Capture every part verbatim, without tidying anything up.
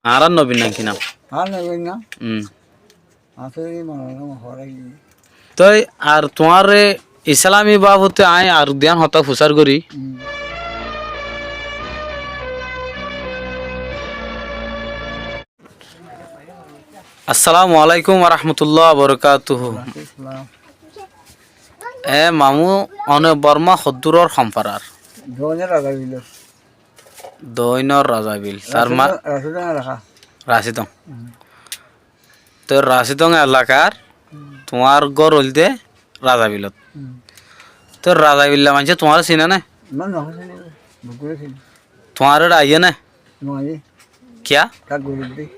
Añárar nobir nam ki nam? Añárar nobir nam? Hmm. Asé, mone hoó, horai giyé. Toi ar tuáñre Islami babote añí ar diyan hotá fusár gorí. Hmm. Assalamu alaikum wa rahmatullahi wa barakatuhu. Wa alaikum salam. E mamu, one Borma hoddúror hom farar? Doinor Razabil. Doinor Razabil. Tar ma- Rasidong, Rasidong elaka. Rasidong. Hmm. Toi Rasidong elakar, hmm, tuáñr gór óilde Razabilot. Hmm. Toi Razabilla maincé tuáñre sine né? Na, no sine. Tuáñre aiyé né? No aiyé. Kiyá? Tar gorib de.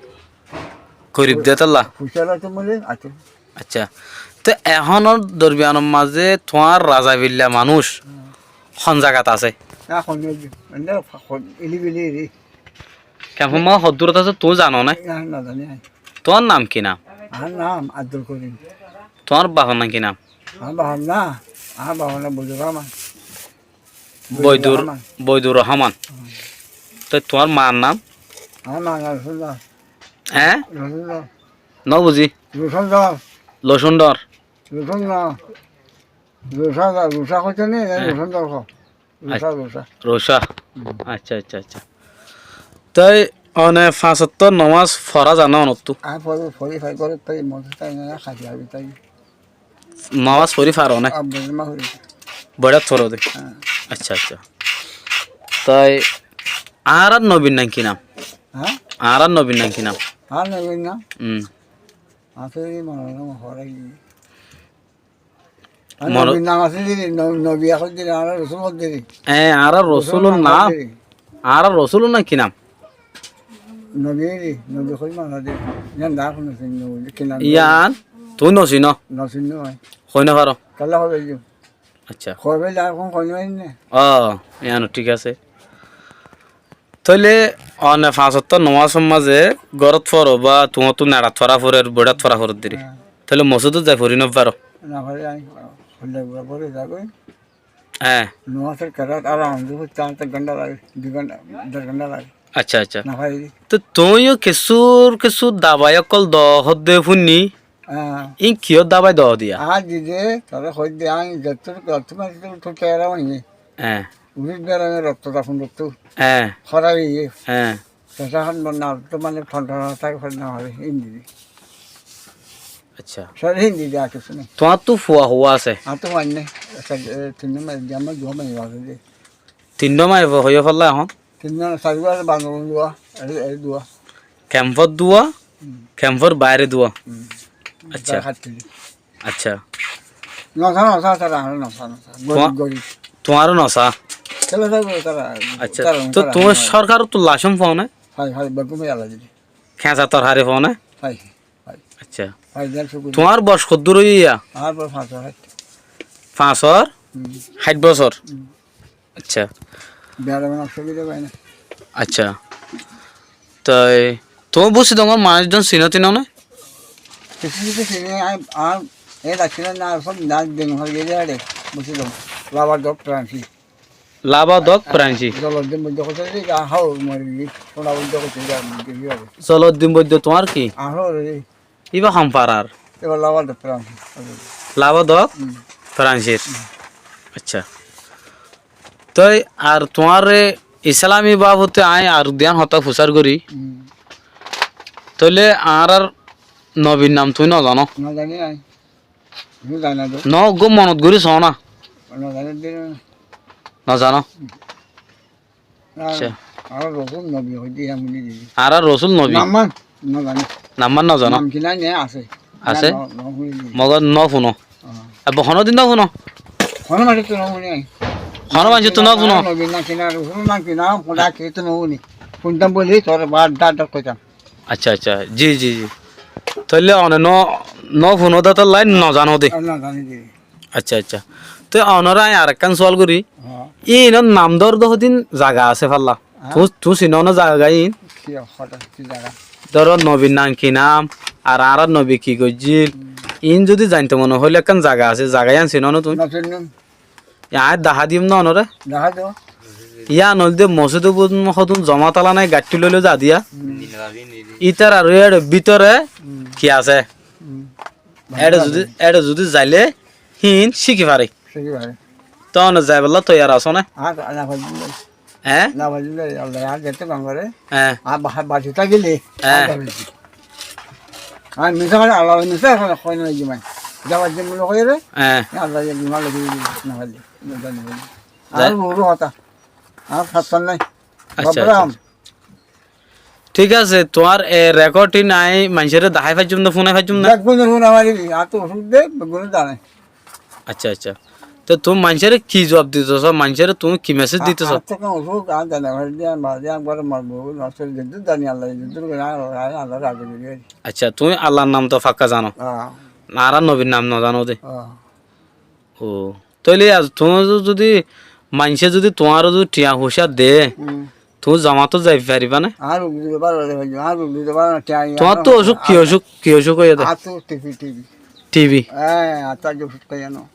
Gorib de tolla? Fuisá loi to mole, ato. Accá. Te ehónor dormiyanor mazé tuáñr Razabilla manúic, hmm, hon zagat asé? Ehón, ende, hon, ili bili eri. Kemfor mazé hoddúrot asé tuñí zano né? Na, no zani añí. Tuáñr nam ki nam? Añár nam Abdul Korim. Tuáñr bafor nam ki nam? Añár bafor nam, añár bafor nam Boidúr Rahman. Boidúr, Boidúr Rahman. Boidúr Rahman. Hmm. Te tuáñr maar nam? Añár maar nam Rosundor. Eé? Rosundor. No buzí. Rosundor. Rosundor. Rosundor. Rusa, rusa hoito né, eé, Rosundor hoó. Rusa, ac-, rusa. Rusa. Hmm. Accá, accá, accá. Toi one fañs ottó nomás fora zano onottú? Añí fori, fori fari, górot fari, mosjid tai na, hasi abi tai. Nomás fori faro né? Abbas ma fori. Boirat foro de? Há. Accá, accá. Toi añárar nobir nam ki nam? Há? Añárar nobir nam ki nam? Añárar nobir nam? Hmm. Asé, mone hoó, horai giyé. Ar mor- nobir nam asé de, no-, nobi asé de, añára rosul asé de. Eé, añára rosul rosulor nam nam. Asé de. Añára rosulor nam ki nam? Nobi de, nobi hoi mana de. Iyan da hon asé, nobi ki nam de? Iyan, tui no sino? No sino, hoi. Hoi no faro? Kalla hoi de. Accá. Hoi de, ar hon hoi no enne. Ó, iyan thík asé. Tóile one fañs ottó nomásor mazé górot foro ba tuáñttú neçat fora forer, boiçat fora forer deri. Há. Tóile mosjidot zai fori no faro? No fari, añí hoilla gura fori zagói. Há. Nomásor kerat ar añí foitté añáttu ek gonthá lage, dui gonthá, der gonthá lage. Accá, accá. No fari. Tó tuñí yó kessú kessú dabai ókkol do hoó de fúinni. Há. Ín kiyór dabai do diya? Añár dide, tore hoóidde, añí zettór, zettór mani zettór tera oinni. Há. Uçit berame rokto dafon rokto. Há. Horai iye. Há. Tesa hán mane ar to mane thon thon táke fare no fare, ín dide. Accá. Sar ín dide, ar kessú nai. Tuáñttú fua hua asé? Añáttu fua nai. Accá, e, tinnó mai, añár duwá mai asé de. Tinnó mai fua hoiyé falla ehón? Tinnó, sairgua asé, bandor dua, e, e dua. Kemfor dua? Hmm. Kemfor baire dua? Hmm. Accá. Accá. Nosa, nosa, tara, nosa, nosa. Gorib, gorib. Tuáñre nosa? Kela tara, tara, accá. Tara, tó tara, tuáñr tara. Sorkarottú lacón fo né? Hoi, hoi, beggún fai Allah dile. Keñsa torhari fo né? Hoi, hoi. Accá. Hoi, dal shukuriya. Tuáñr boc hoddúr óiye? Añár boc fañsor háit. Fañsor? Hmm. Háit bosór? Hmm. Accá. Bera bana osubida bai na. Accá. Toi tuñí Busidongor manúic zon sino tino né? Kessú kessú sini, añí, añí, e dakile na, sob na, den hoi gele are, Busidong. Laba dok Fransi. Laba dok Fransi. Zoloddin Boiddo hoito de, ga hau mori gi, Sona Boiddo hoito de, mori gi are. Zoloddin Boiddo tuáñr ki? Añár hore. Íba hon farar? Íba Laba dok Fransi. Laba dok? Hmm. Fransir. Hmm. Accá. Toi ar tuáñre Islami babote añí ar diyan hotá fusár gorí. Hmm. Tóile añárar nobir nam tuñí no zano? No zani añí. Tuñí zano de. No, uggwá monot gorí soó na. No zani de. No zano? Hmm. Accá. Añára Rosul Nobi hoidde, iyan fúni diyé. Añára Rosul Nobi. Namman no zani. Namman no zano? Nam kiná ne asé. Asé? No, no fúni diyé. Mogor no fúno. Ó. Abba honódin no fúno? Honó maincóttu no fúni añí. Honó maincóttu no fúno? Nobi nam kiná, Rosul nam kiná, hoda kiná no fúni. Fúntam bóli tore bar dar dar hoitam. Accá, accá. Ji, ji, ji. Tóile one no, no fúno de tolla no zano de. Ó, no zani de. Accá, accá. Te onore añí arekkán sual gorí. Há. Inor nam dór de hodin zaga asé falla. Há. Tuñí, tuñí sino né zaga in? Ki hotá, ki zaga? Dóro nobir nam ki nam, ar añárar nobi ki goijjíl, hmm, in zodi zainto mone hoile ekkán zaga asé, zaga iyan sino né tuñí? No sinim. Añí dahá diyum né onore? Dahá do. Yían óilde mosóidor bútottu hodún zomat ala nái, gaiththí loiloi zadiya. Ítarar éçe bútore ki asé? Éçe zudi, éçe zudi zaile híin cíki fari. Cíki fari. Toóne zaibólla toiyar asó né? Aññí no faijjum de. Eé? No faijjum de, Allah añáre zeto gom goré. Eé. Aññí ba-, baci tákile, eé, aññí misá hoi, Allah misá hoi, hoi no faijjum aññí. Za faijjum buli hoiyóre, eé, Allah ye gum Allah ye no faijjum. Zai- Ar uru hotá. Ar fattar nai. Accá, accá, Babram. Accá. Thík asé, tuáñr e rekord ín aññí maincóre dahái faijjum né, fúnai faijjum né? Beggúne fúna faribi, añáttu osúk de, beggúne zane. Accá, accá. Te tuñí maincóre ki zuab dito só? Maincóre tuñí ki mesej dito só? Añáttu kén osúk, aññí zane fari de, aññí bade aññí góror mor bou, nosór zeddúr zani Allah, zeddúr gori Allah, Allah razi gori. Accá, tuñí Allar nam to fakka zano. Há. Añára nobir nam no zano de. Há. Ó. Tóile añár tuñí zudi, maincé zudi tuáñre zudi thiañ foicá de, hmm, tuñí zomatot zai faribá né? Añár rugí zudi bála óile, añár rugí zudi bála óile, thiañ, tuáñr to añár, osúk ki, añár osúk, ki osúk óiye de? Añáttu tibi, tibi. Tibi? Hé, añáttu aijja osúk táiye no.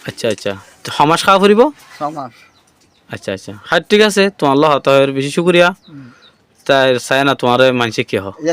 Accá, accá. Te ho mac háa foribó? Só mac. Accá, accá. Há, thík asé, tuáñlla hotá hoiyóre beci cúkuriya. Hmm. Tar saiyó na tuáñre maincé ki hoó? Yá,